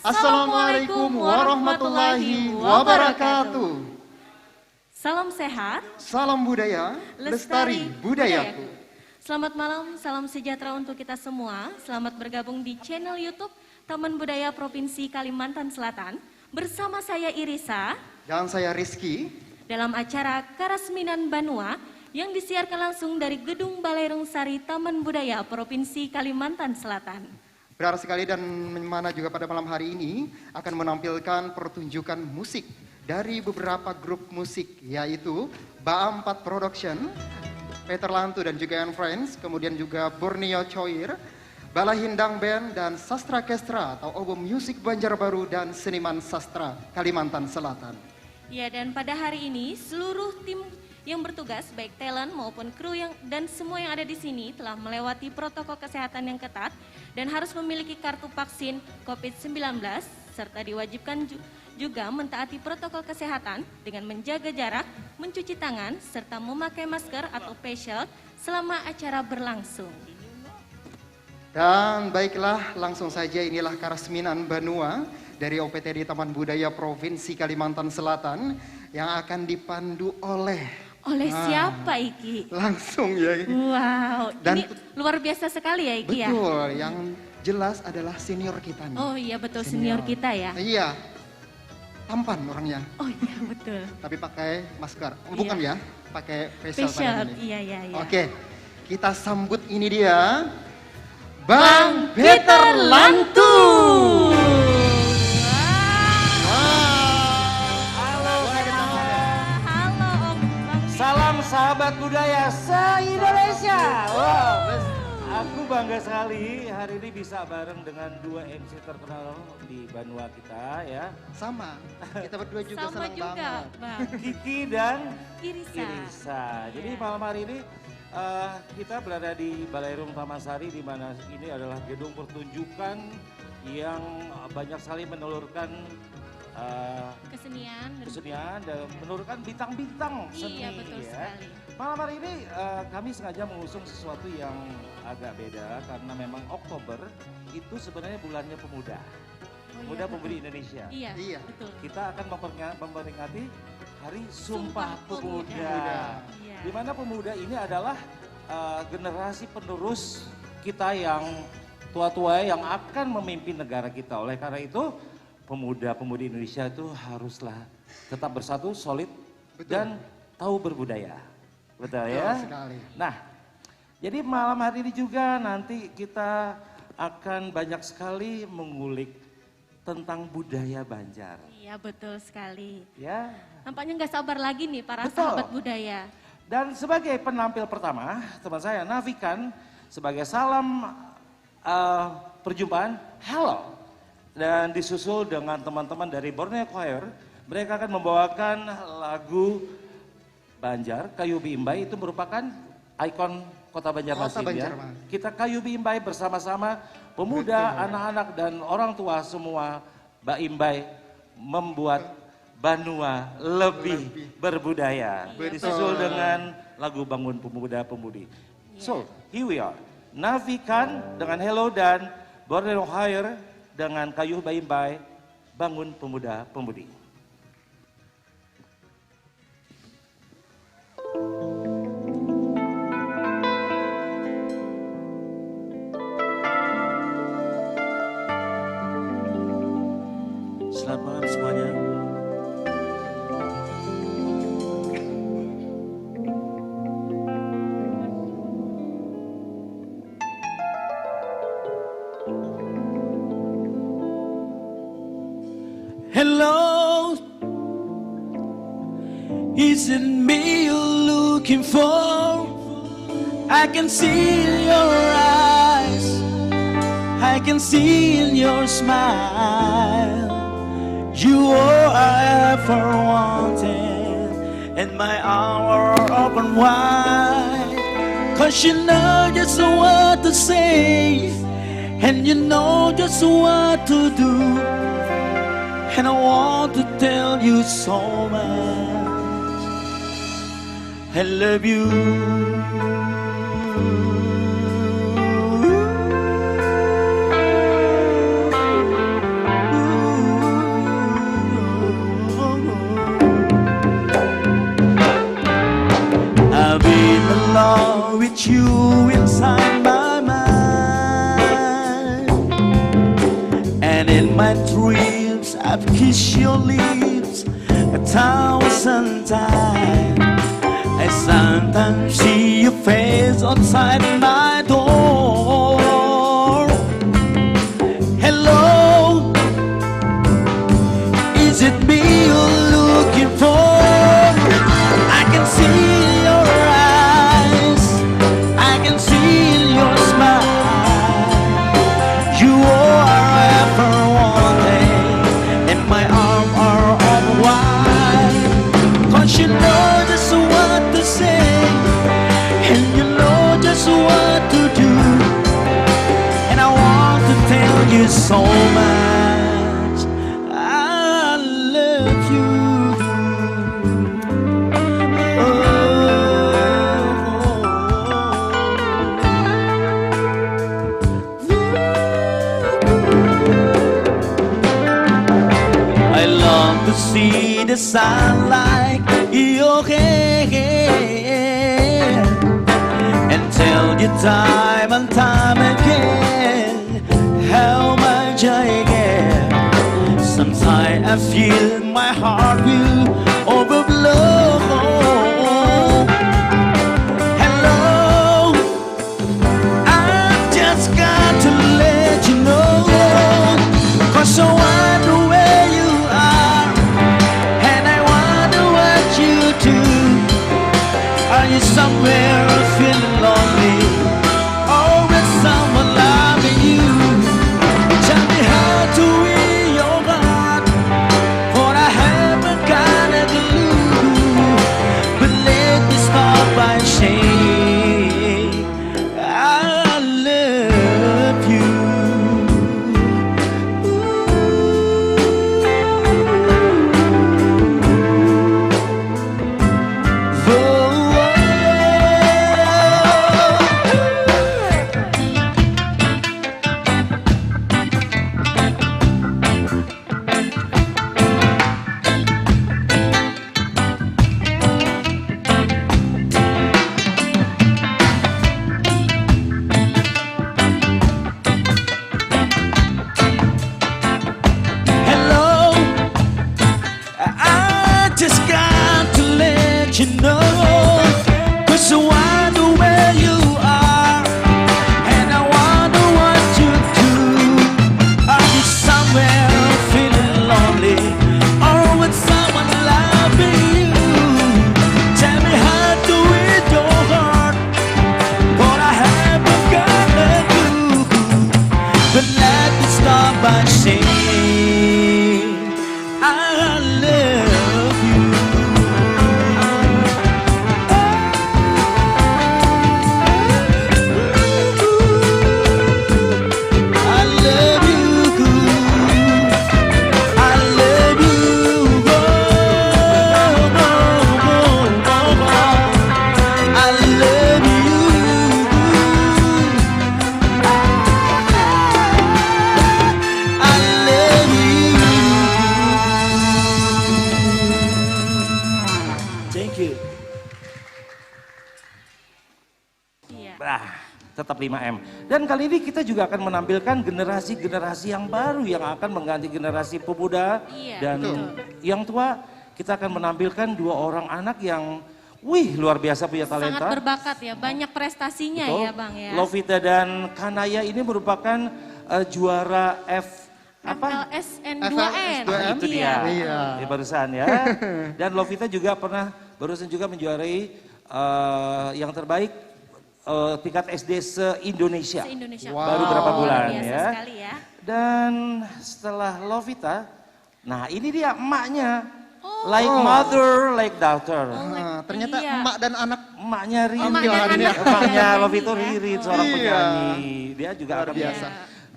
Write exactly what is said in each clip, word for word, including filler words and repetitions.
Assalamualaikum warahmatullahi wabarakatuh. Salam sehat, Salam budaya, lestari budayaku. Selamat malam, salam sejahtera untuk kita semua. Selamat bergabung di channel YouTube Taman Budaya Provinsi Kalimantan Selatan. Bersama saya Irisa. Dan saya Rizky. Dalam acara Karasminan Banua yang disiarkan langsung dari Gedung Balai Rungsari Taman Budaya Provinsi Kalimantan Selatan. Benar sekali, dan mana juga pada malam hari ini akan menampilkan pertunjukan musik dari beberapa grup musik, yaitu Ba Ampat Production, Peter Lantu dan juga and Friends, kemudian juga Borneo Choir, Bala Hindang Band, dan Sastra Kestra atau Obo Musik Banjarbaru dan Seniman Sastra Kalimantan Selatan. Ya, dan pada hari ini seluruh tim yang bertugas, baik talent maupun kru yang dan semua yang ada di sini telah melewati protokol kesehatan yang ketat dan harus memiliki kartu vaksin covid sembilan belas, serta diwajibkan ju- juga mentaati protokol kesehatan dengan menjaga jarak, mencuci tangan, serta memakai masker atau face shield selama acara berlangsung. Dan baiklah, langsung saja, inilah Karasminan Banua dari O P T D Taman Budaya Provinsi Kalimantan Selatan yang akan dipandu oleh Oleh siapa, Iki? Langsung ya. Wow, Dan ini luar biasa sekali ya, Iki, ya? Betul, yang jelas adalah senior kita nih. Oh iya, betul, senior kita ya. Iya. Tampan orangnya, Oh iya, betul. tapi pakai masker. Oh, Iya. Bukan ya, pakai face shield Face pada shield, ini. Iya, iya, iya. Oke, kita sambut ini dia, Bang Peter Lantu. Halo, Halo, Om Bang. Salam sahabat budaya se-Indonesia. Wow, aku bangga sekali hari ini bisa bareng dengan dua M C terkenal di Banua kita, ya. Sama, kita berdua juga Sama senang juga, banget. Bang. Kiki dan Irisa. Irisa. Jadi Iya. Malam hari ini eh, kita berada di Balairung Taman Sari, di mana ini adalah gedung pertunjukan yang banyak sekali menelurkan eh, Kesenian. kesenian dan menelurkan bintang-bintang seni. Iya, betul Ya. Sekali. Malam hari ini eh, kami sengaja mengusung sesuatu yang agak beda karena memang Oktober itu sebenarnya bulannya pemuda. Oh, Pemuda iya, Pemudi betul. Indonesia. Iya, Iya. Betul. Kita akan memperinga- memperingati Hari Sumpah, Sumpah Pemuda. Pemuda. Iya. Di mana pemuda ini adalah eh, generasi penerus kita yang tua-tua yang akan memimpin negara kita. Oleh karena itu, pemuda-pemudi Indonesia itu haruslah tetap bersatu, solid, Betul. Dan tahu berbudaya. Betul, Betul ya? Sekali. Nah, jadi malam hari ini juga nanti kita akan banyak sekali mengulik tentang budaya Banjar. Iya, betul sekali. Ya. Nampaknya nggak sabar lagi nih para Betul. Sahabat budaya. Dan sebagai penampil pertama, teman saya Nafikan sebagai salam uh, perjumpaan, hello. Dan disusul dengan teman-teman dari Borneo Choir, mereka akan membawakan lagu Banjar, Kayu Biimbai itu merupakan ikon Kota Banjarmasin. Kota Ya. Banjarmasin. Kita Kayu Biimbai bersama-sama pemuda, Betul. Anak-anak dan orang tua semua Baimbai membuat Banua lebih, lebih berbudaya. Betul. Disusul dengan lagu Bangun Pemuda Pemudi. Yeah. So, here we are. Navikan dengan Hello dan Borneo Hire dengan Kayu Baimbai, Bangun Pemuda Pemudi. Selamat malam semuanya. Hello, is it me you're looking for? I can see in your eyes, I can see in your smile. You are ever wanted, and my arms are open wide. Cause you know just what to say, and you know just what to do. And I want to tell you so much. I love you. You inside my mind, and in my dreams I've kissed your lips a thousand times. I sometimes see your face outside my door. Hello, is it me you're looking for? I can see in your eyes, I can see in your smile. You are ever wanting, and my arms are all wide. 'Cause you know just what to say, and you know just what to do. And I want to tell you so much. I love you. Oh. I long to see the sunlight in your hair and tell you time and time again how much I care. Sometimes I feel my heart will overflow. Hello, I just got to let you know, 'cause I wonder where you are, and I wonder what you do. Are you somewhere feeling lonely? Or with someone loving you? Tell me how to win your heart, for I haven't got a clue. But let me start by saying I love you. Hello, I just got to let you know, 'cause I wonder where you are, and I wonder what you do. Are you somewhere feeling lonely, or with someone loving you? Tell me how to win your heart, but I haven't got a clue. But let me start by saying I love you. I love you. I love you. Oh, oh, oh, oh, oh. I love you. I love you. Thank you. Iya. Bah, tetap lima M. Dan kali ini kita juga akan menampilkan generasi-generasi yang baru yang akan mengganti generasi pemuda Iya, dan betul. Yang tua. Kita akan menampilkan dua orang anak yang, wih, luar biasa punya Sangat talenta. Berbakat ya, banyak prestasinya Betul. Ya Bang ya. Lovita dan Kanaya ini merupakan eh, juara F apa? F L S N dua N. F L S dua N. Itu Iya. dia. Iya. Ya, barusan ya. Dan Lovita juga pernah barusan juga menjuarai eh, yang terbaik eh, tingkat S D se-Indonesia. Se-Indonesia. Wow. Baru berapa Luar bulan biasa ya. Sekali ya. Dan setelah Lovita, nah ini dia emaknya. Oh. Like mother, like daughter. Oh, Ah, ternyata iya. Emak dan anak. Emaknya Rini, Emaknya anak. emaknya Penyanyi Lovita ya. Riri, seorang Iya. penyanyi. Dia juga Luar akan biasa.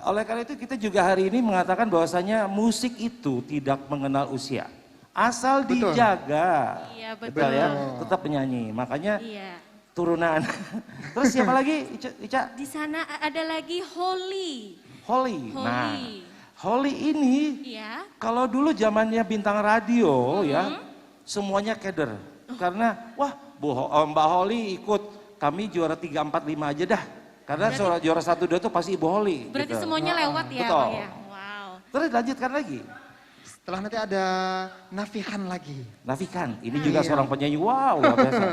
Oleh karena itu kita juga hari ini mengatakan bahwasanya musik itu tidak mengenal usia. Asal Betul. Dijaga. Iya, Betul ya, betul. Tetap menyanyi. Makanya Iya. Turunan. Terus siapa lagi Ica? Ica? Di sana ada lagi Holly. Holly. Holly. Nah, Holly ini Iya. kalau dulu zamannya bintang radio ya, Hmm. Semuanya keder. Karena wah Bu Ho- eh, Mbak Holly ikut Kami juara tiga, empat, lima aja dah. Karena suara juara satu dua tuh pasti Ibu Holi. Berarti gitu. semuanya lewat ya, Betul. Bang ya? Wow. Terus lanjutkan lagi. Setelah nanti ada Nafikan lagi. Nafikan, ini juga seorang penyanyi wow luar biasa.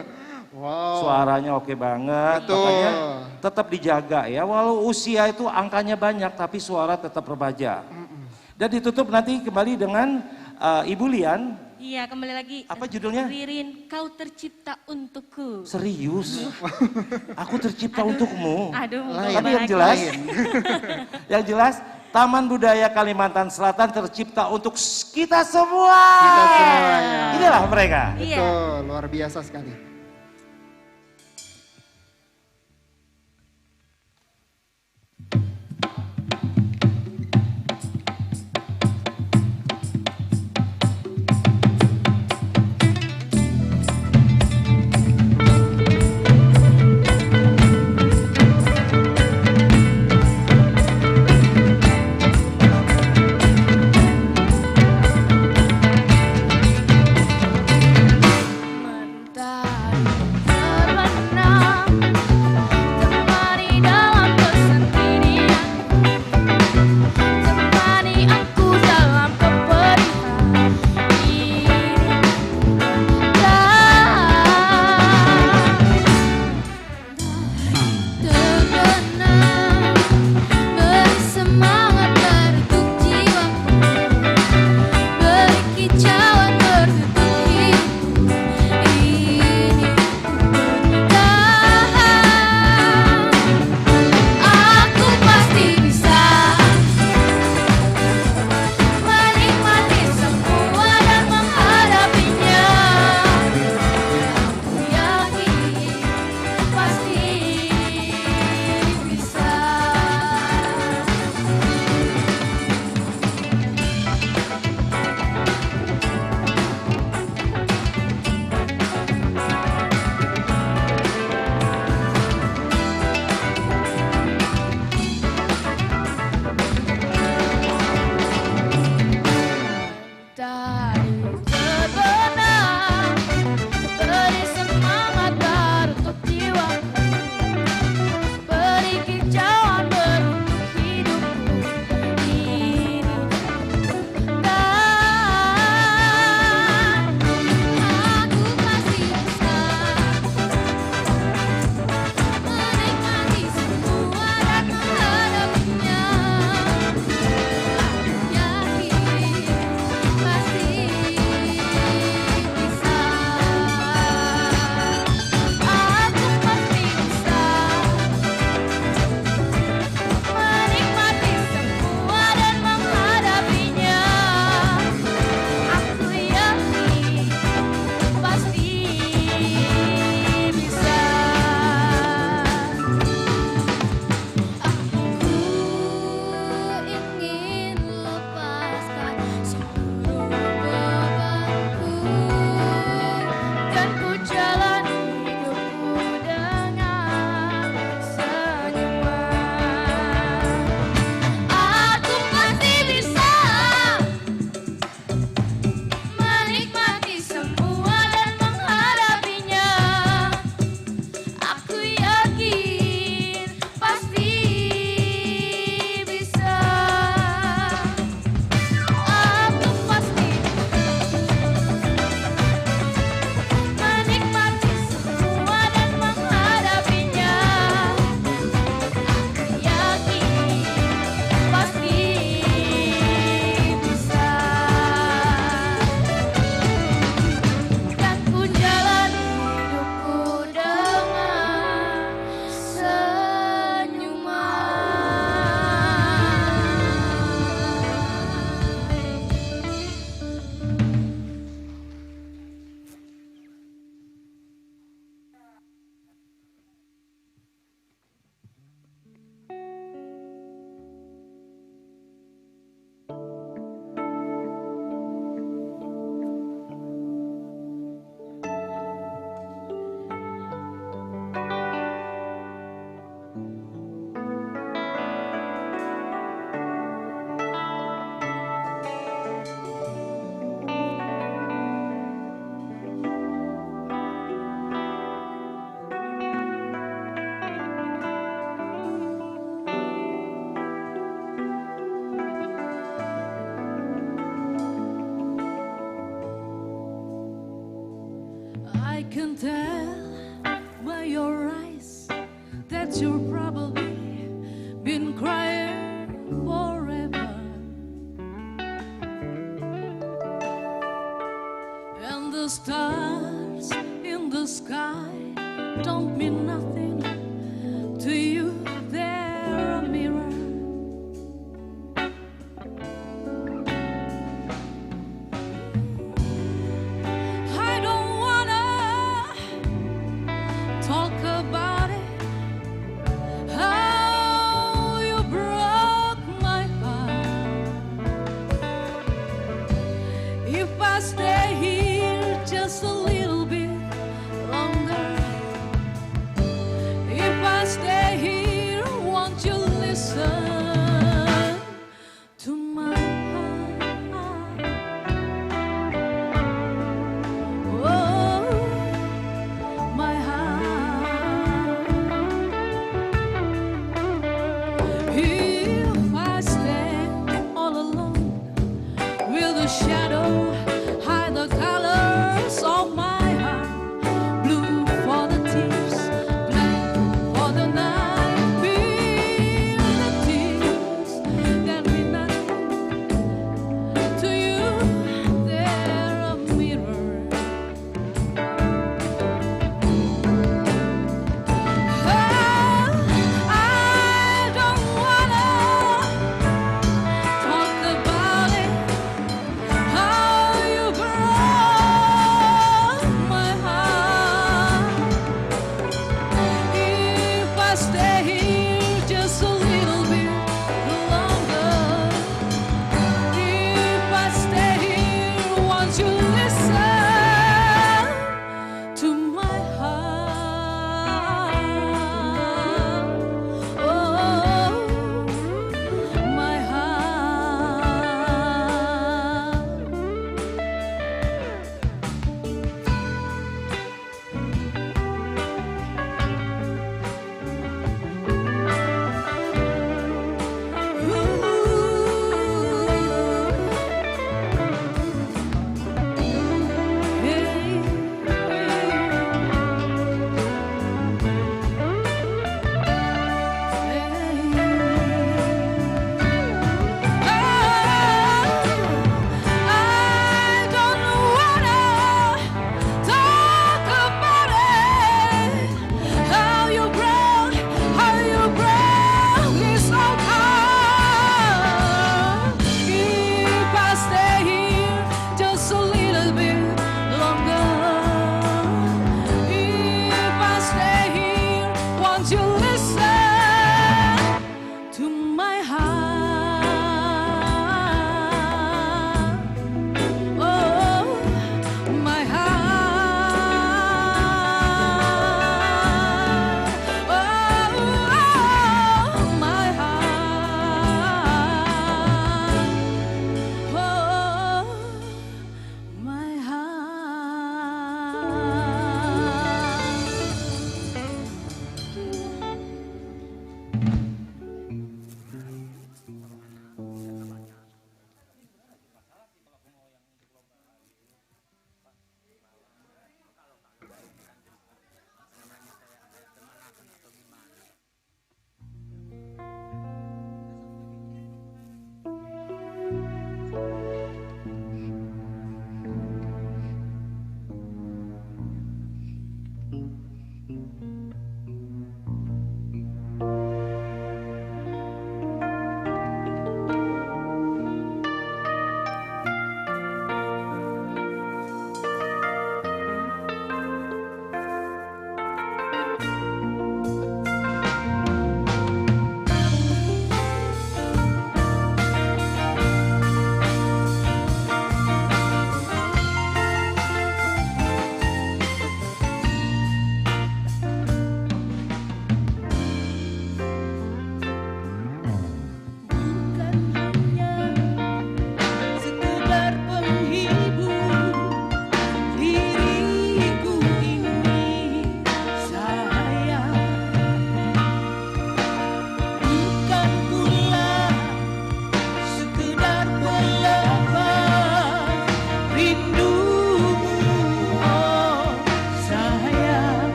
Wow. Suaranya oke banget, Betul. Makanya tetap dijaga ya. Walau usia itu angkanya banyak, tapi suara tetap remaja. Dan ditutup nanti kembali dengan eh, Ibu Lian. Iya, kembali lagi. Apa judulnya? Ririn, kau tercipta untukku. Serius? Aku tercipta untukmu. Aduh, Lain. Tapi yang jelas, yang jelas Taman Budaya Kalimantan Selatan tercipta untuk s- kita semua. Kita semuanya. Inilah mereka. Iya. Betul, luar biasa sekali. Tell by your eyes that you've probably been crying forever. And the stars in the sky don't mean nothing to you, they're a mirror. I don't wanna talk about it, how you broke my heart. If I stay here just a little bit longer,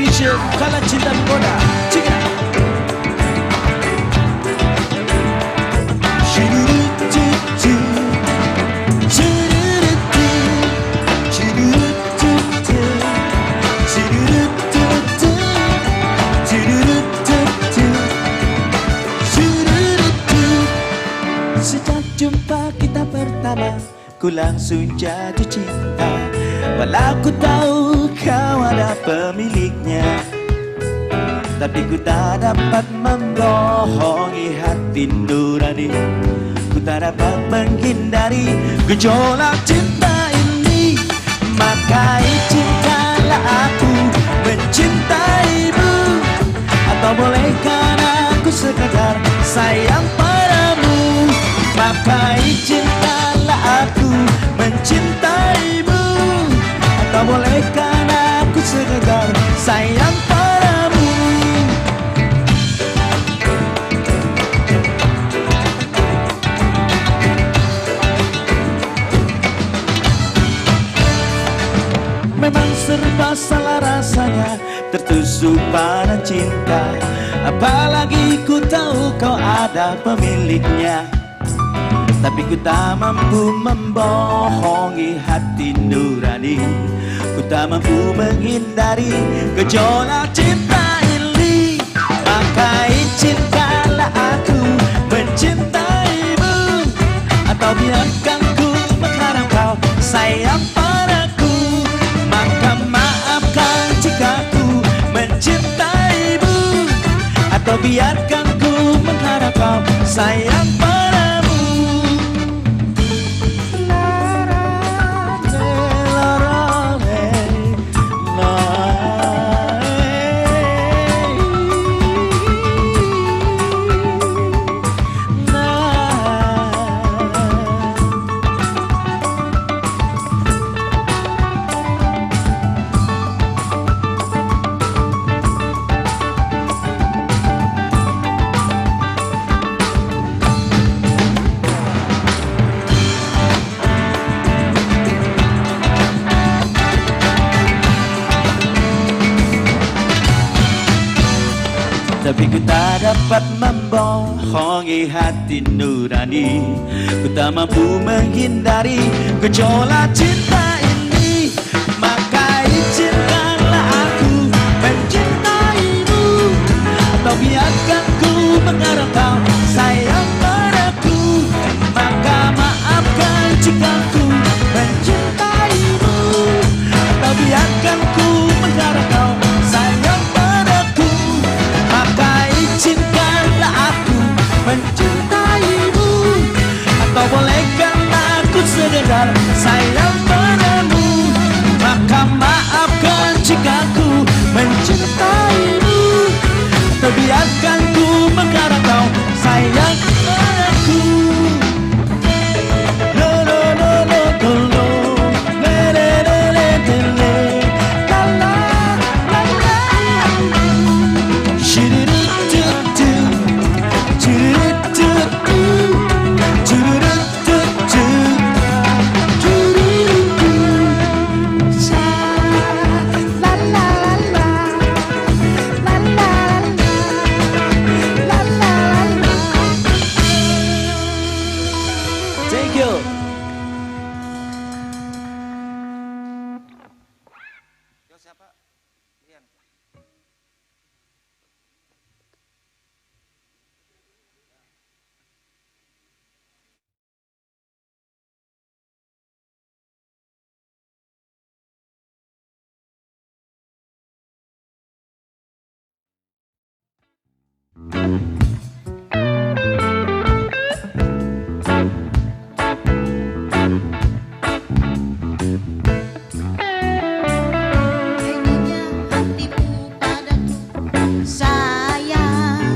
Indonesia, kalau cinta menggoda. Cika. Sejak jumpa kita pertama, ku langsung jatuh cinta. Walau ku tahu kau ada pemiliknya, tapi ku tak dapat membohongi hati nurani. Ku tak dapat menghindari gejolak cinta ini. Maka izinkanlah aku mencintaimu, atau bolehkan aku sekadar sayang padamu. Maka izinkanlah aku mencintaimu, atau bolehkan aku sekadar sayang padamu. Memang serba salah rasanya tertusuk panah cinta. Apalagi ku tahu kau ada pemiliknya, tapi ku tak mampu membohongi hati nurani. Ku tak mampu menghindari gejolak cinta ini. Maka izinkanlah aku mencintaimu, atau biarkan ku mengharap kau sayang padaku. Maka maafkan jika ku mencintaimu, atau biarkan ku mengharap kau sayang padamu. Tapi ku tak dapat membohongi hati nurani. Ku tak mampu menghindari gejolak cinta ini. Maka izinkanlah aku mencintaimu, atau biarkan ku mengharap kau sayang padaku. Maka maafkan jika ku mencintaimu, atau biarkan ku mengharap kau sayang padaku. Maka izinkanlah aku mencintaimu, atau bolehkan aku sekedar sayang padamu. Maka maafkan jika ku mencintaimu, atau biarkan ku mengharap kau sayang padaku. Thank you. Yo, siapa? Rian. Sayang,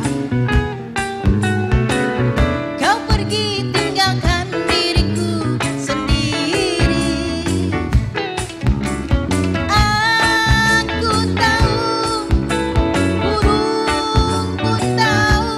kau pergi tinggalkan diriku sendiri. Aku tahu, burung pun tahu,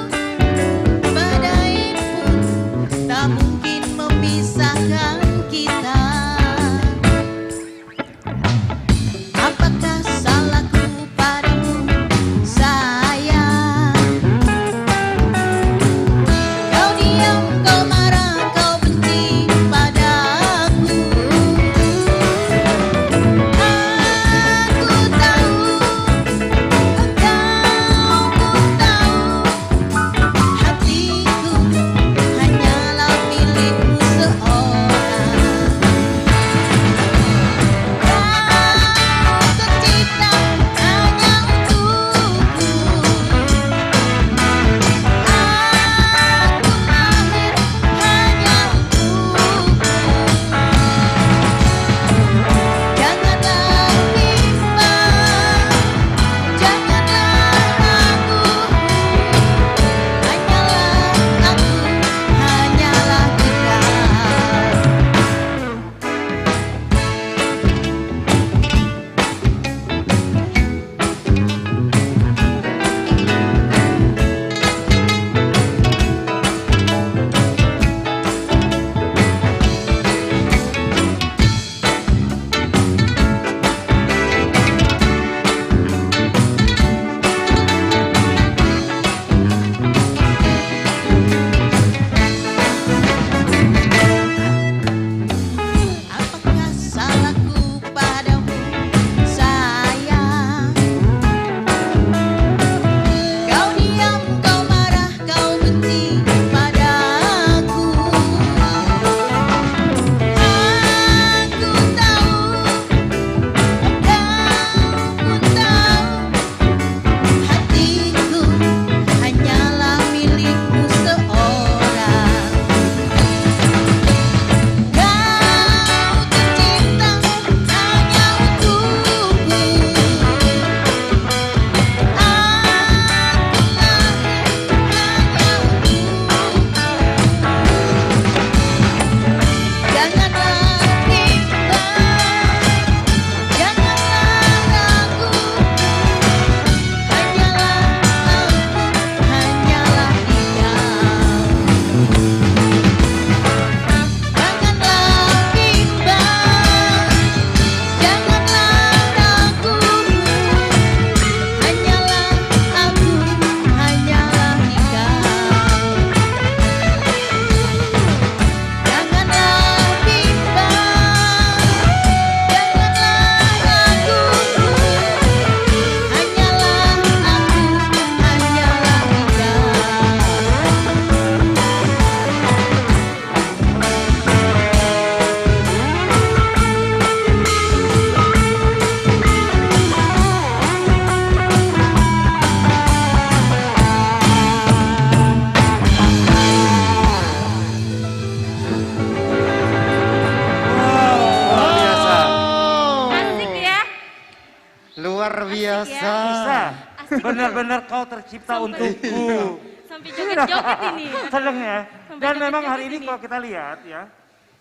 Benar-benar kau tercipta untukku. Sampai joget-joget ini. Seneng ya. Sampai Dan memang joget-joget hari ini ini. Kalau kita lihat ya,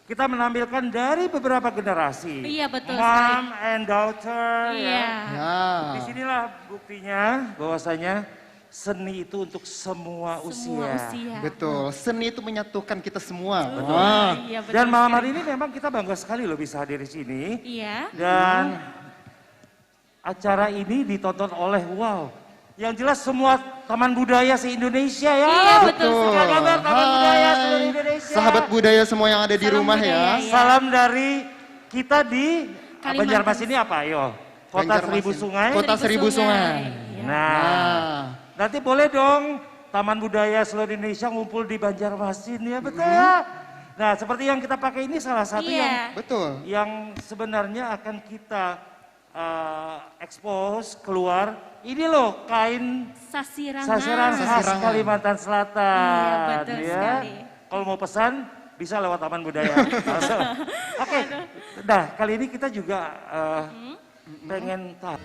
kita menampilkan dari beberapa generasi. Iya, betul Mom sekali. And daughter Iya. ya. Ya. Di sinilah buktinya bahwasanya seni itu untuk semua, Semua usia. Betul. Seni itu menyatukan kita semua. Wah. Iya, betul Dan malam sekali. Hari ini memang kita bangga sekali loh bisa hadir di sini. Iya. Dan acara ini ditonton oleh, wow, yang jelas semua taman budaya se-Indonesia ya. Iya, betul Betul. sekali. Apa kabar taman Hai. budaya seluruh Indonesia? Sahabat budaya semua yang ada di Salam rumah budaya, ya. ya. Salam dari kita di Kalimantan. Banjarmasin ini apa? Ayo. Kota Banjarmasin. Seribu Sungai. Kota Seribu Sungai. Iya. Nah, nanti boleh dong Taman Budaya seluruh Indonesia ngumpul di Banjarmasin ya, betul ya? Nah, seperti yang kita pakai ini salah satu Iya. yang Betul. yang sebenarnya akan kita eh, expose keluar ini loh kain Sasirangan. sasirangan khas Sasirangan. Kalimantan Selatan. Iya, betul Ya. Sekali. Kalau mau pesan bisa lewat Taman Budaya. Oke. Nah, kali ini kita juga eh, Hmm? pengen tahu.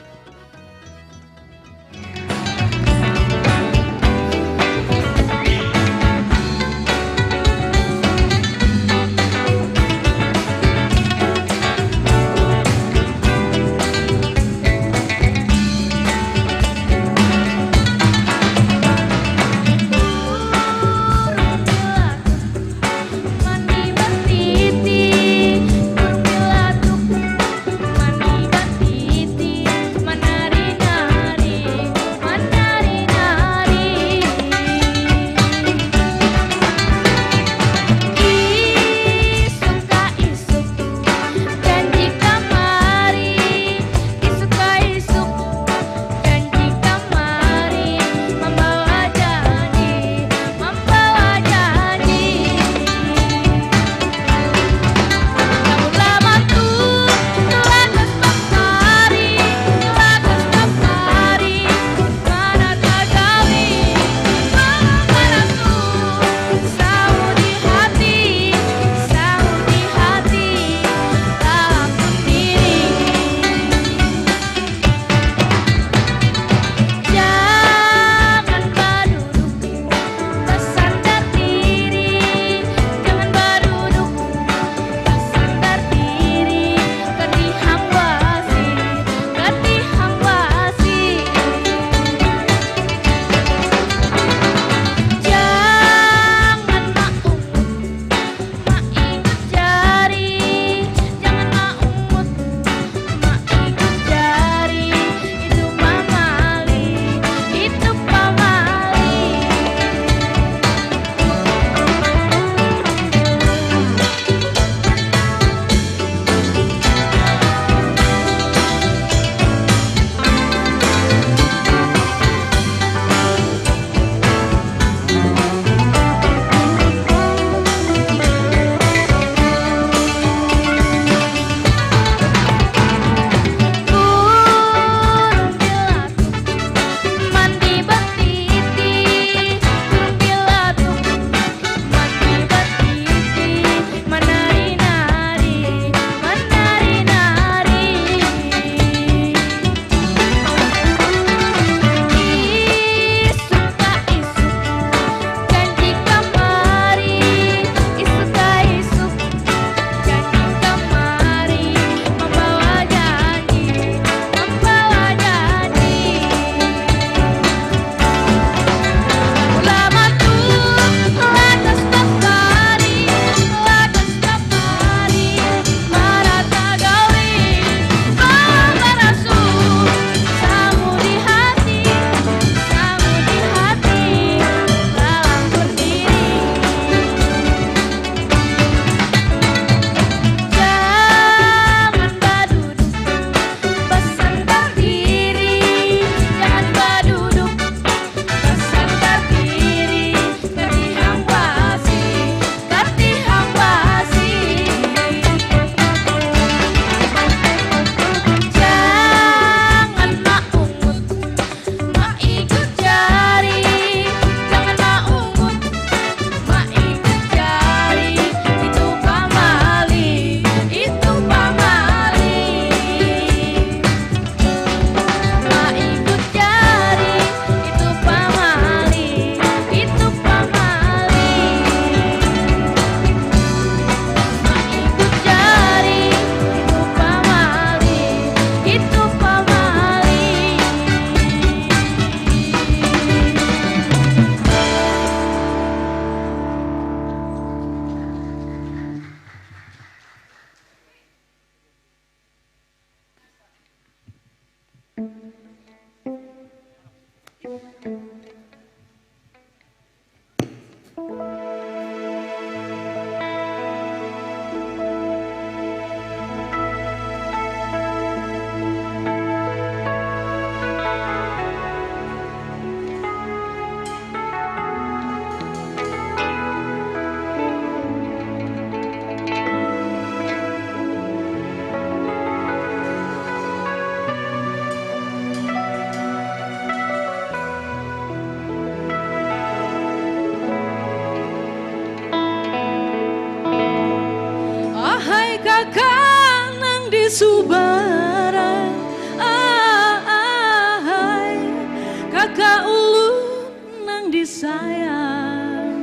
Ahai kakak nang di subaran, ahai kakak ulun nang disayang.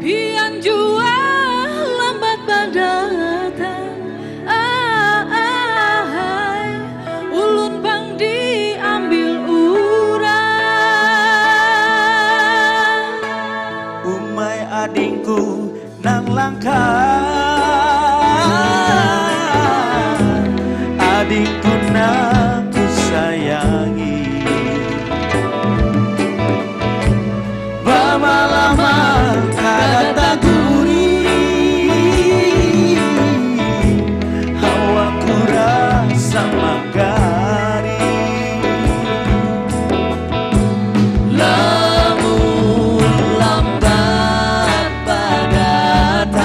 Pian jua lambat badatang, ahai ulun pang diambil urang. Umai adingku nang langka, adingku nang kusayangi. Bamalaman kada taguri, hawaku rasa manggari. Lamun lambat badatang,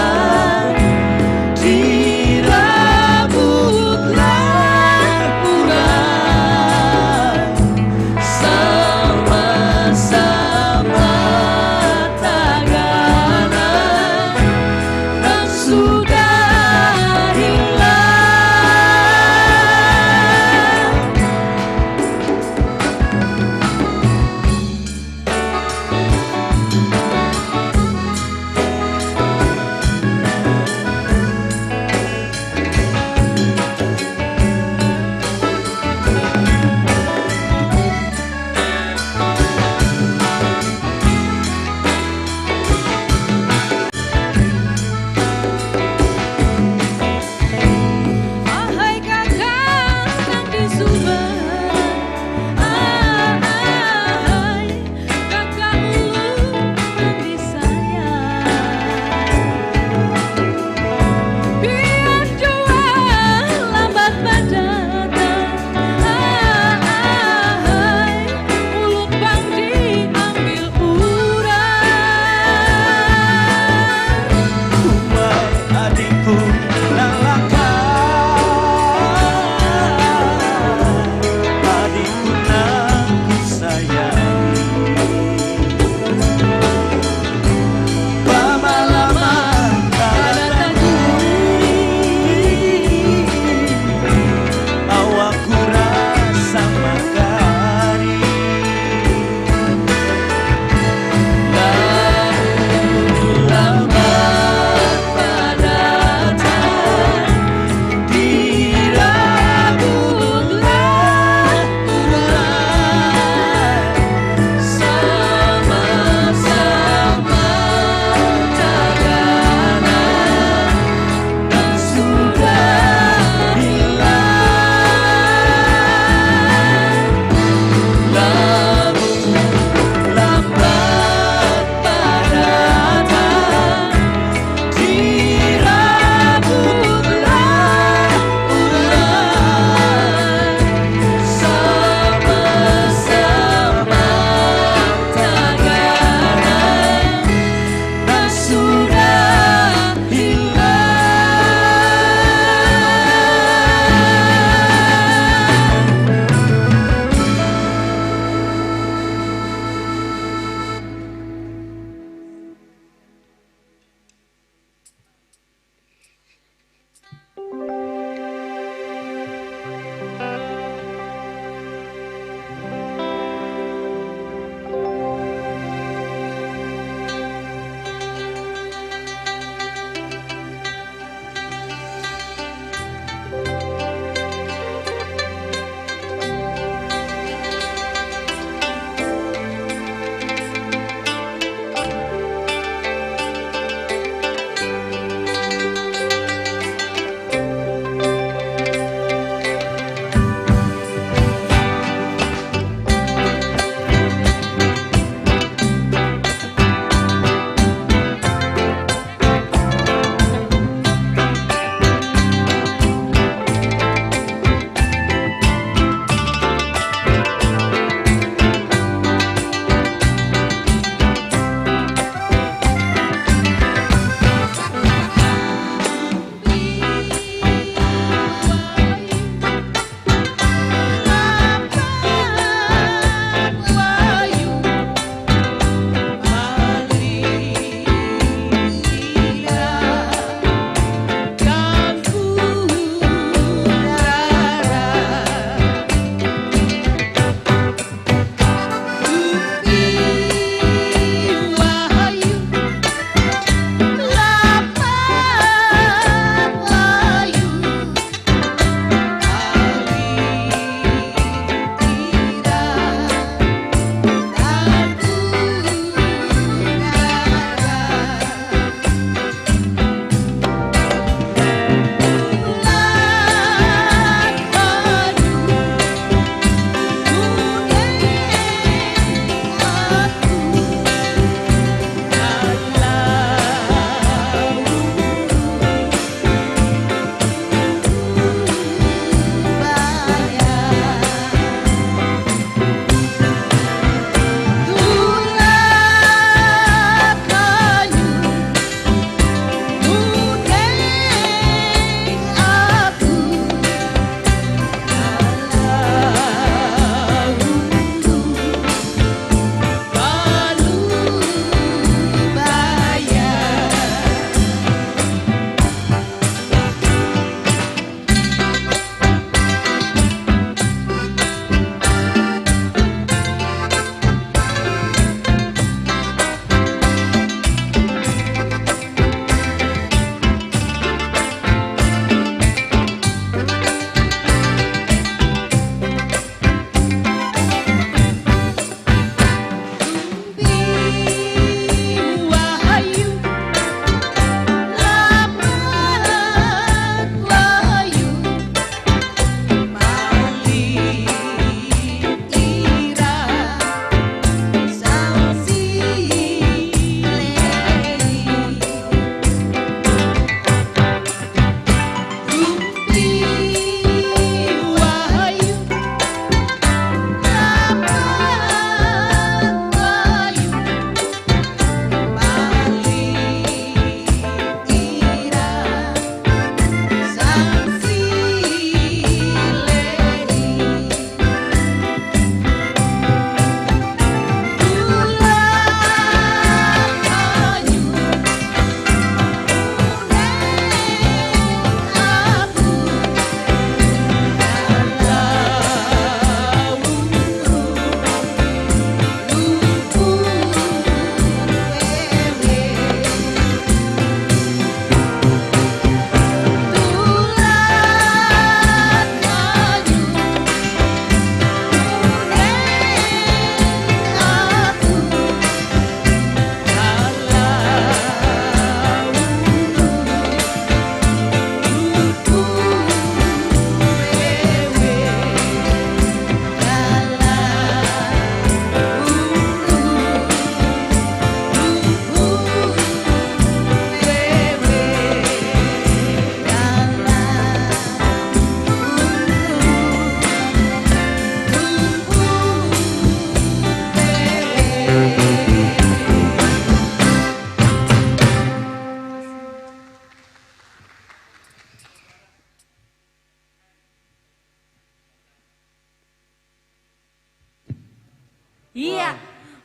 Iya.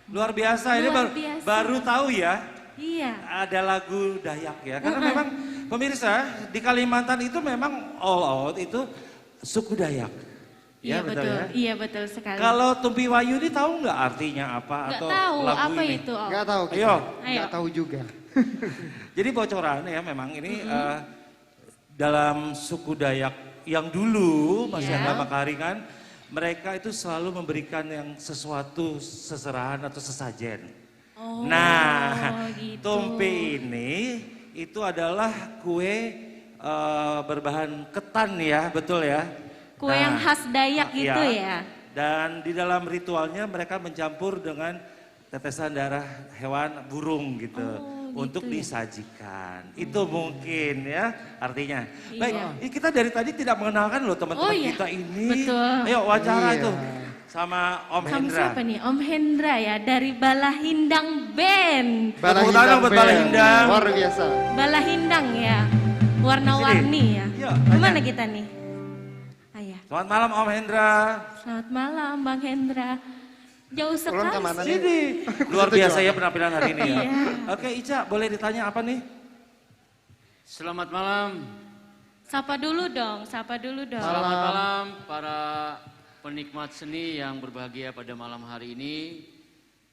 Luar biasa, ini Luar baru, biasa. Baru tahu ya Iya. ada lagu Dayak ya. Karena Mm-mm. Memang pemirsa, di Kalimantan itu memang all out itu suku Dayak. Iya Ya, betul betul. Ya. Iya betul sekali. Kalau Tumpi Wayu ini tahu nggak artinya apa Nggak atau tahu lagu apa ini? Itu. Om. Nggak tahu kita. Ayo. Ayo. Nggak tahu juga. Jadi bocoran ya memang ini eh, dalam suku Dayak yang dulu masih Iya. Agama Kari kan, mereka itu selalu memberikan yang sesuatu seserahan atau sesajen. Oh, Nah, gitu. Tumpi ini itu adalah kue eh, berbahan ketan ya, betul ya? Kue yang Nah, khas Dayak gitu iya. Ya. Dan di dalam ritualnya mereka mencampur dengan tetesan darah hewan burung gitu Oh, untuk gitu ya. Disajikan. Itu mungkin ya artinya. Baik, Iya. ini kita dari tadi tidak mengenalkan loh teman-teman Oh, iya. Kita ini. Betul. Ayo wawancara Iya. Itu sama Om Sama Hendra. Siapa nih? Om Hendra ya dari Balahindang Band. Tepuk tangan buat Balahindang. Luar biasa. Balahindang ya. Warna-warni ya. Yuk, tanya. Kemana kita nih? Ayah. Selamat malam Om Hendra. Selamat malam Bang Hendra. Jauh sekali. Ulun ke mana nih? Ini luar Situ biasa juga. Ya penampilan hari ini ya. Iya. Oke Ica, boleh ditanya apa nih? Selamat malam. Sapa dulu dong, sapa dulu dong. Selamat malam para penikmat seni yang berbahagia pada malam hari ini.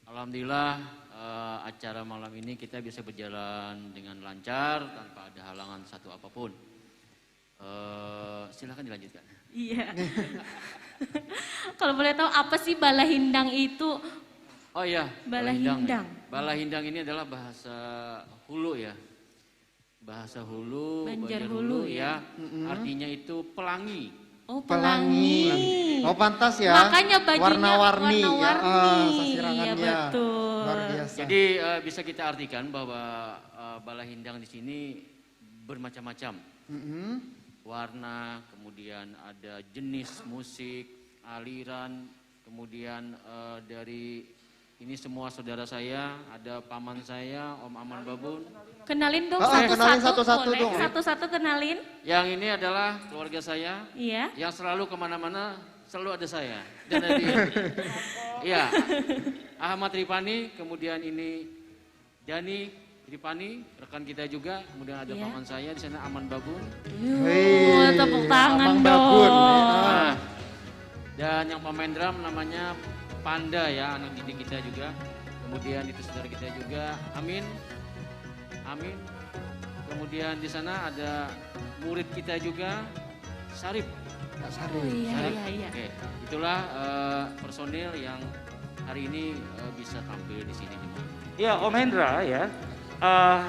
Alhamdulillah eh, acara malam ini kita bisa berjalan dengan lancar tanpa ada halangan satu apapun. Eh, silakan dilanjutkan. Iya. Kalau boleh tahu apa sih Balahindang itu? Oh iya, Balahindang. Balahindang ini adalah bahasa Hulu ya. Bahasa Hulu, Banjar Banjar Hulu, Hulu ya. Ya. Artinya itu pelangi. Oh, Pelangi. pelangi. Oh pantas ya. Makanya bajunya Warna-warni. Ya, warna-warni. eh, sasirangannya. Iya, betul. Luar biasa. Jadi eh, bisa kita artikan bahwa eh, Balahindang di sini bermacam-macam. Mm-mm. Warna, kemudian ada jenis musik, aliran, kemudian eh, dari ini semua saudara saya, ada paman saya, Om Aman Babun. Kenalin dong Ah, satu-satu. kenalin satu-satu Boleh? Dong. Satu-satu kenalin. Yang ini adalah keluarga saya. Iya. Yang selalu kemana-mana selalu ada saya dan ada dia. Iya. Ahmad Rifani, kemudian ini Dani Rifani, rekan kita juga. Kemudian ada Iya. Paman saya di sana Aman Babun. Yuh, tepuk tangan dong. Nah, dan yang pemain drum namanya Panda ya, anak didik kita juga. Kemudian itu saudara kita juga, Amin. Amin. Kemudian di sana ada murid kita juga, Sarip. Kak Sarip. Iya, iya, iya. Oke, itulah eh, personil yang hari ini eh, bisa tampil di sini. Ya, Om Hendra ya. Eh,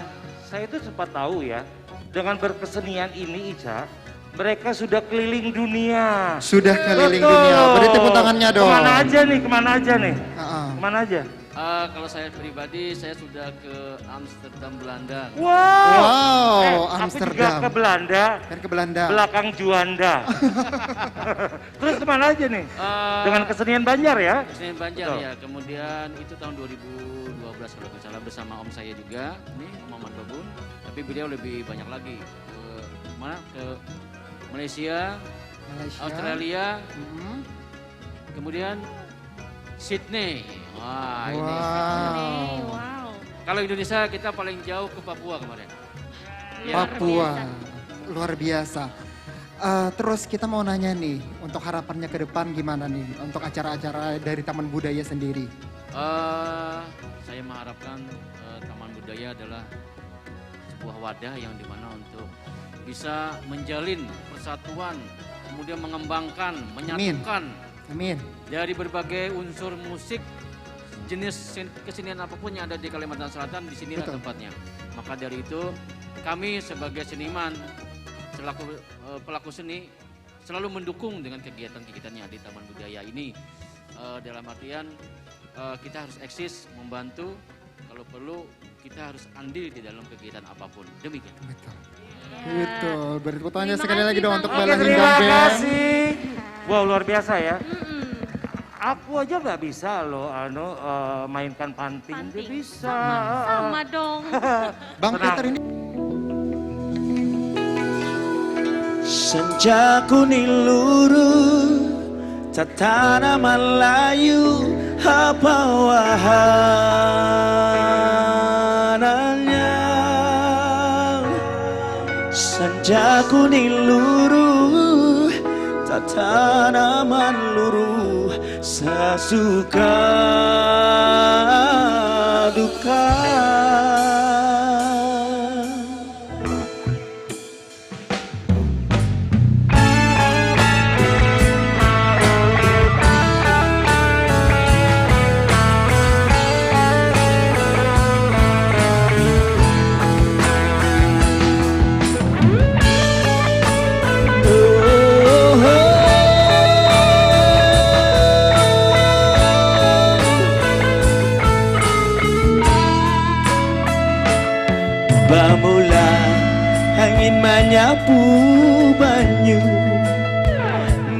saya itu sempat tahu ya, dengan berkesenian ini Ica, mereka sudah keliling dunia. Sudah keliling Betul. Dunia. Beri tepuk tangannya dong. Kemana aja nih, kemana aja nih? Ah, ah. Kemana aja? Eh, kalau saya pribadi, saya sudah ke Amsterdam, Belanda. Wow. Wow, Eh, aku juga Amsterdam. Ke Belanda. Kan ke Belanda. Belakang Juanda. Terus kemana aja nih? Eh, Dengan kesenian Banjar ya? Kesenian Banjar Betul. Ya. Kemudian itu tahun dua ribu dua belas kalau nggak salah bersama om saya juga, nih Om Aman Babun. Tapi beliau lebih banyak lagi ke mana? Ke Malaysia, Malaysia. Australia, Mm-mm. kemudian Sydney. Wah, ini. Wow. Wow. Kalau Indonesia kita paling jauh ke Papua kemarin. Ya. Papua. Luar biasa. Eh, terus kita mau nanya nih, untuk harapannya ke depan gimana nih untuk acara-acara dari Taman Budaya sendiri? Eh, saya mengharapkan eh, Taman Budaya adalah sebuah wadah yang dimana untuk bisa menjalin persatuan, kemudian mengembangkan, menyatukan Amin. dari berbagai unsur musik, jenis sen- kesenian apapun yang ada di Kalimantan Selatan, di sinilah Betul. Tempatnya. Maka dari itu, kami sebagai seniman, selaku eh, pelaku seni, selalu mendukung dengan kegiatan-kegiatan yang ada di Taman Budaya ini. Eh, dalam artian eh, kita harus eksis, membantu, kalau perlu kita harus andil di dalam kegiatan apapun. Demikian. Betul. Ya. Betul. Beri tepuk tangannya Terima sekali lagi kasih, dong Bang. untuk Oke, Bala Oke, Hindang terima Band. Kasih. Wow, luar biasa ya. Mm-mm. Aku aja nggak bisa loh, anu eh, mainkan panting. Panting. Nggak bisa. Sama, sama dong. Bang Tenang. Peter ini Senja kuning luruh Tatanaman layu apa wahanannya. Sanja kuning luruh, tatanaman luruh sasuka duka. Bamula angin manyapu banyu,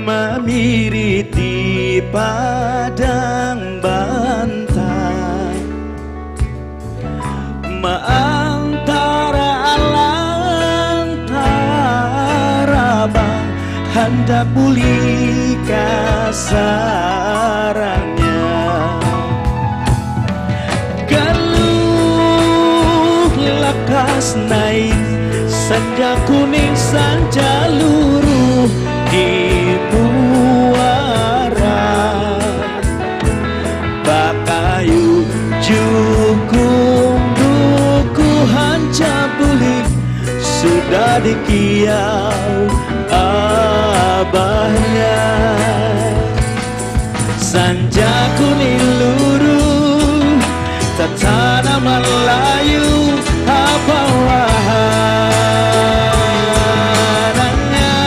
mamiriti padang bantai, maantara alang tarabang, handak bulih ka sarangnya. Galuh lakas naik, sanja kuning, sanja luruh di muara. Bakayu jukung dukuh hanca bulik, sudah dikiau abahnya. Sanja kuning luruh, tatanaman layu apa wahanannya.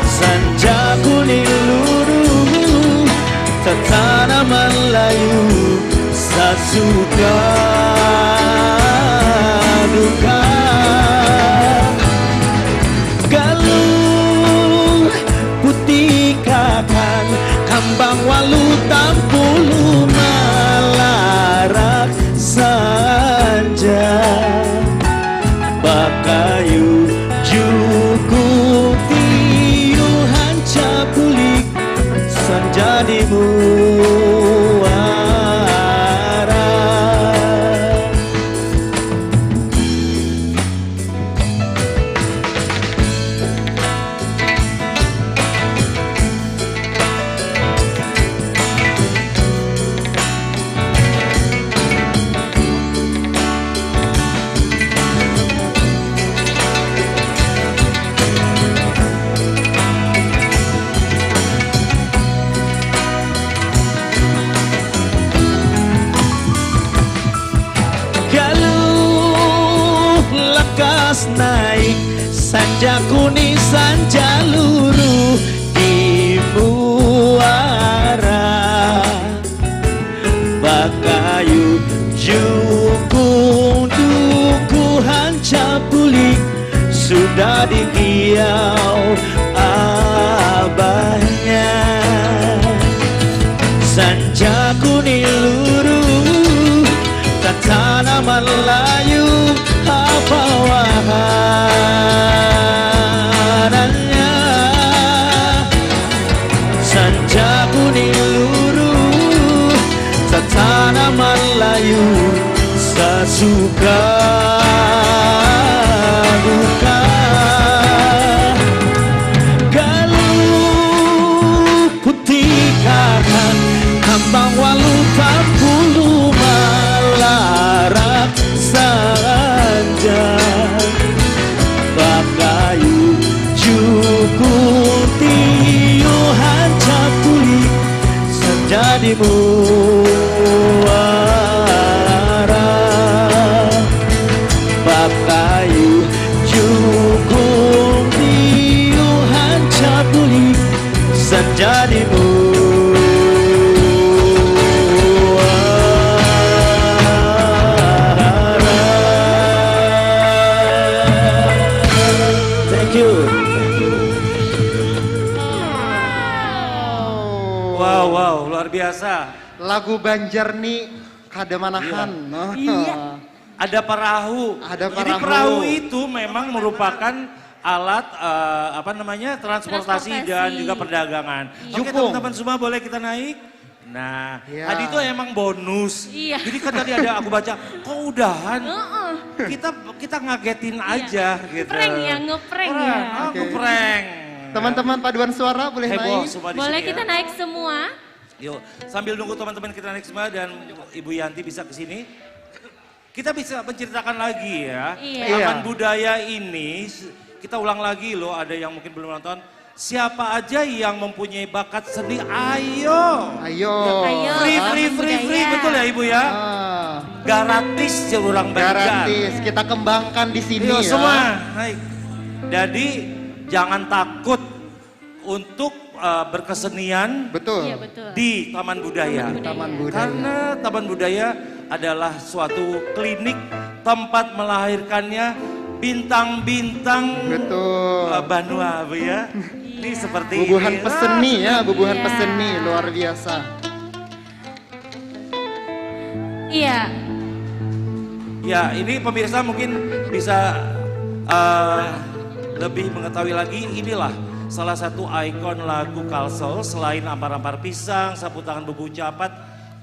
Sanja kuning luruh, tatanaman layu sasuka duka. Galuh putih kakan, kambang walu tampulu malarak sanja. Bakayu jukung tiuh hanca bulik, sanja di muara. Galuh lakas naik, sanja kuning, sanja luruh di muara. Bakayu jukung dukuh hanca bulik, sudah dikiau abahnya. Sanja kuning luruh, tatanaman layu apa wahanannya. Sanja kuning luruh, tatanaman layu sasuka duka. Galuh putih kakan, kambang walu tampulu malarak sanja. Bakayu jukung tiuh hanca bulik, sanja di muara. Bakayu jukung tiuh hanca bulik, sanja di muara. Thank you. Wow, wow, luar biasa. Lagu Banjar ni kada manahan. Iya. Ada perahu. Ada perahu. Jadi perahu itu memang merupakan alat eh, apa namanya transportasi, transportasi dan juga perdagangan. Iya. Oke, teman-teman semua, boleh kita naik? Nah, ya. Tadi itu emang bonus. Iya. Jadi kan tadi ada aku baca, kok udahan? Uh-uh. Kita kita ngagetin iya. Aja gitu. Prank ya, ngeprank ya. Ah, okay. Ngeprank. Teman-teman paduan suara boleh heboh naik? Semua di boleh sini, kita ya? Naik semua. Yuk, sambil nunggu teman-teman kita naik semua dan Ibu Yanti bisa ke sini. Kita bisa menceritakan lagi ya. Iya. Taman budaya ini kita ulang lagi loh, ada yang mungkin belum nonton. Siapa aja yang mempunyai bakat seni, ayo. Ayo. Ayo. Free, free, free, free, betul ya Ibu ya? Ah. Gratis ya orang Banjar. Gratis, kita kembangkan di sini. Iya, ya. Semua. Hai. Jadi jangan takut untuk uh, berkesenian iya, di Taman Budaya. Taman Budaya. Karena Taman Budaya adalah suatu klinik tempat melahirkannya bintang-bintang betul. Uh, banua, Bu ya. Iya. Ini seperti bubuhan ini. Peseni ya, bubuhan iya. Peseni luar biasa. Iya. Ya, ini pemirsa mungkin bisa uh, lebih mengetahui lagi, inilah salah satu ikon lagu Kalsel selain Ampar-ampar Pisang, Sapu Tangan Bubu Capat,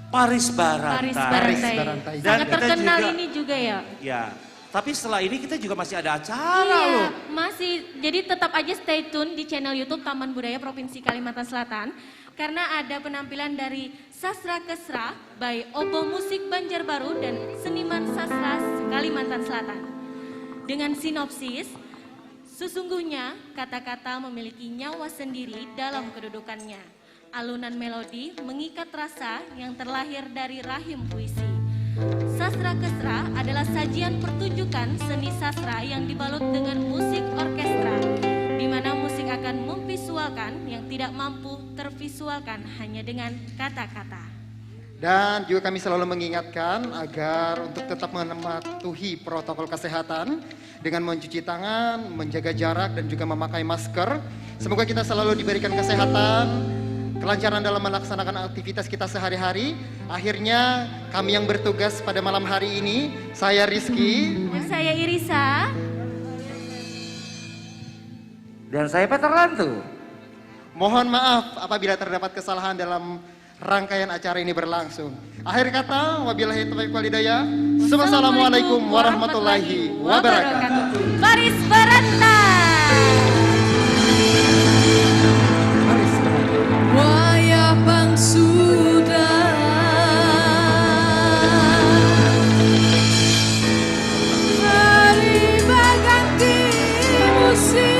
Paris Barantai. Paris Barantai. Paris Barantai. Dan sangat terkenal juga, ini juga ya. Ya. Tapi setelah ini kita juga masih ada acara iya, loh. Masih. Jadi tetap aja stay tune di channel YouTube Taman Budaya Provinsi Kalimantan Selatan karena ada penampilan dari Sastra Kesra by Obo Musik Banjarbaru dan seniman sastra Kalimantan Selatan. Dengan sinopsis, sesungguhnya kata-kata memiliki nyawa sendiri dalam kedudukannya. Alunan melodi mengikat rasa yang terlahir dari rahim puisi. Sastra Kesra adalah sajian pertunjukan seni sastra yang dibalut dengan musik orkestra, di mana musik akan memvisualkan yang tidak mampu tervisualkan hanya dengan kata-kata. Dan juga kami selalu mengingatkan agar untuk tetap mematuhi protokol kesehatan dengan mencuci tangan, menjaga jarak dan juga memakai masker. Semoga kita selalu diberikan kesehatan, kelancaran dalam melaksanakan aktivitas kita sehari-hari. Akhirnya kami yang bertugas pada malam hari ini, saya Rizky. Dan saya Irisa. Dan saya Peter Lantu. Mohon maaf apabila terdapat kesalahan dalam rangkaian acara ini berlangsung. Akhir kata, wabillahi taufiq wal hidayah. Wassalamualaikum warahmatullahi wabarakatuh. Baris Baranta. Wayah pang sudah. Hari baganti musim.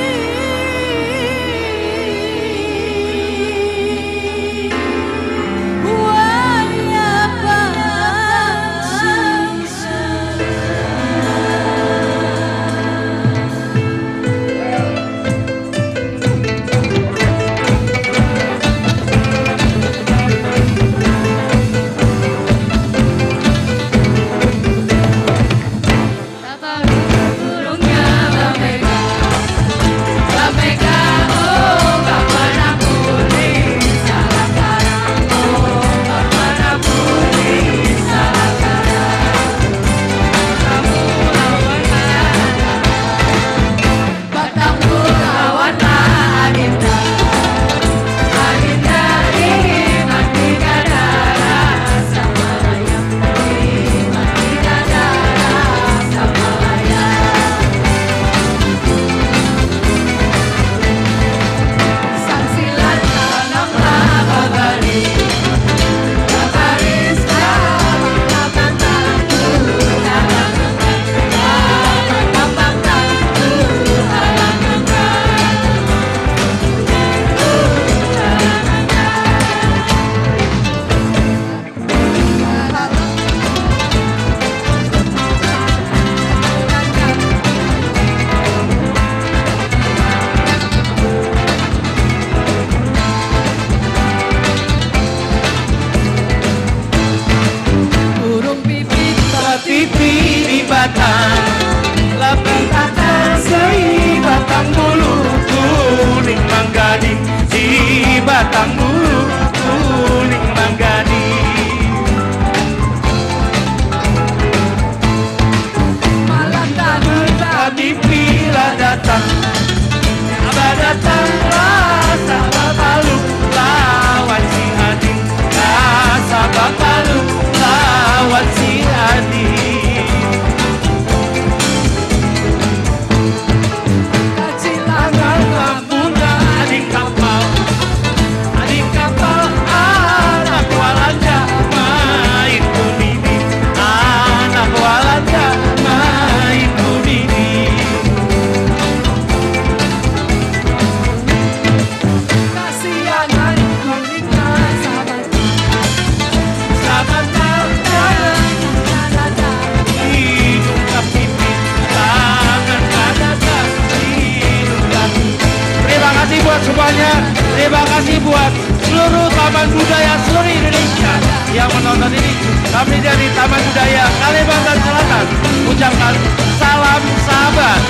Terima kasih buat seluruh Taman Budaya seluruh Indonesia yang menonton ini. Kami dari Taman Budaya Kalimantan Selatan ucapkan salam sahabat.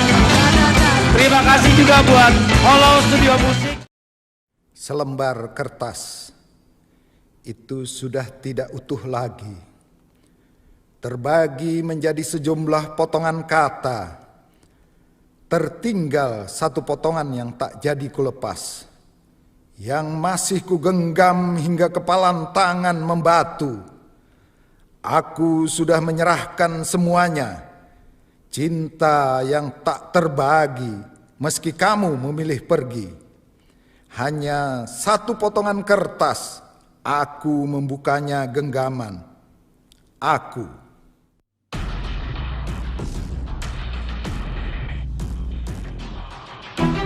Terima kasih juga buat Hollow Studio Musik. Selembar kertas itu sudah tidak utuh lagi. Terbagi menjadi sejumlah potongan kata. Tertinggal satu potongan yang tak jadi kulepas. Yang masih kugenggam hingga kepalan tangan membatu. Aku sudah menyerahkan semuanya. Cinta yang tak terbagi meski kamu memilih pergi. Hanya satu potongan kertas, aku membukanya genggaman. Aku